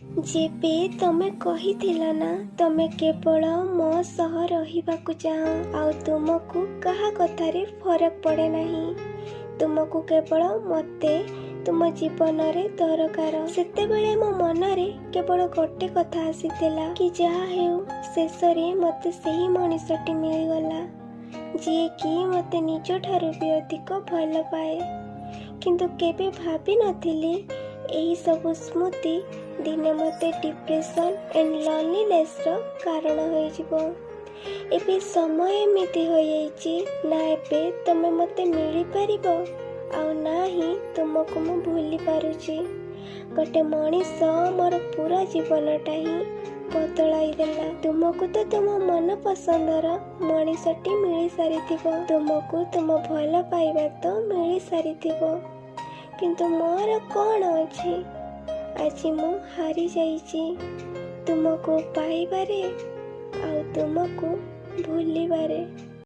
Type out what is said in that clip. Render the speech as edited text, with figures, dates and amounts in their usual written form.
ଯେବେ ତମେ କହିଥିଲ ନା, ତମେ କେବଳ ମୋ ସହ ରହିବାକୁ ଚାହଁ ଆଉ ତୁମକୁ କାହା କଥାରେ ଫରକ ପଡ଼େ ନାହିଁ, ତୁମକୁ କେବଳ ମୋତେ ତୁମ ଜୀବନରେ ଦରକାର, ସେତେବେଳେ ମୋ ମନରେ କେବଳ ଗୋଟେ କଥା ଆସିଥିଲା କି ଯାହା ହେଉ ଶେଷରେ ମୋତେ ସେହି ମଣିଷଟି ମିଳିଗଲା ଯିଏକି ମୋତେ ନିଜଠାରୁ ବି ଅଧିକ ଭଲ ପାଏ। କିନ୍ତୁ କେବେ ଭାବିନଥିଲି ଏହି ସବୁ ସ୍ମୃତି ଦିନେ ମୋତେ ଡିପ୍ରେସନ୍ ଆଣ୍ଡ ଲନଲିନେସ୍ର କାରଣ ହୋଇଯିବ। ଏବେ ସମୟ ଏମିତି ହୋଇଯାଇଛି ନା ଏବେ ତମେ ମୋତେ ମିଳିପାରିବ ଆଉ ନା ହିଁ ତୁମକୁ ମୁଁ ଭୁଲି ପାରୁଛି। ଗୋଟେ ମଣିଷ ମୋର ପୁରା ଜୀବନଟା ହିଁ ବଦଳାଇ ଦେଲା। ତୁମକୁ ତ ତୁମ ମନ ପସନ୍ଦର ମଣିଷଟି ମିଳିସାରିଥିବ, ତୁମକୁ ତୁମ ଭଲ ପାଇବା ତ ମିଳିସାରିଥିବ, କିନ୍ତୁ ମୋର କ'ଣ ଅଛି? ଆଜି ମୁଁ ହାରି ଯାଇଛି ତୁମକୁ ପାଇବାରେ ଆଉ ତୁମକୁ ଭୁଲିବାରେ।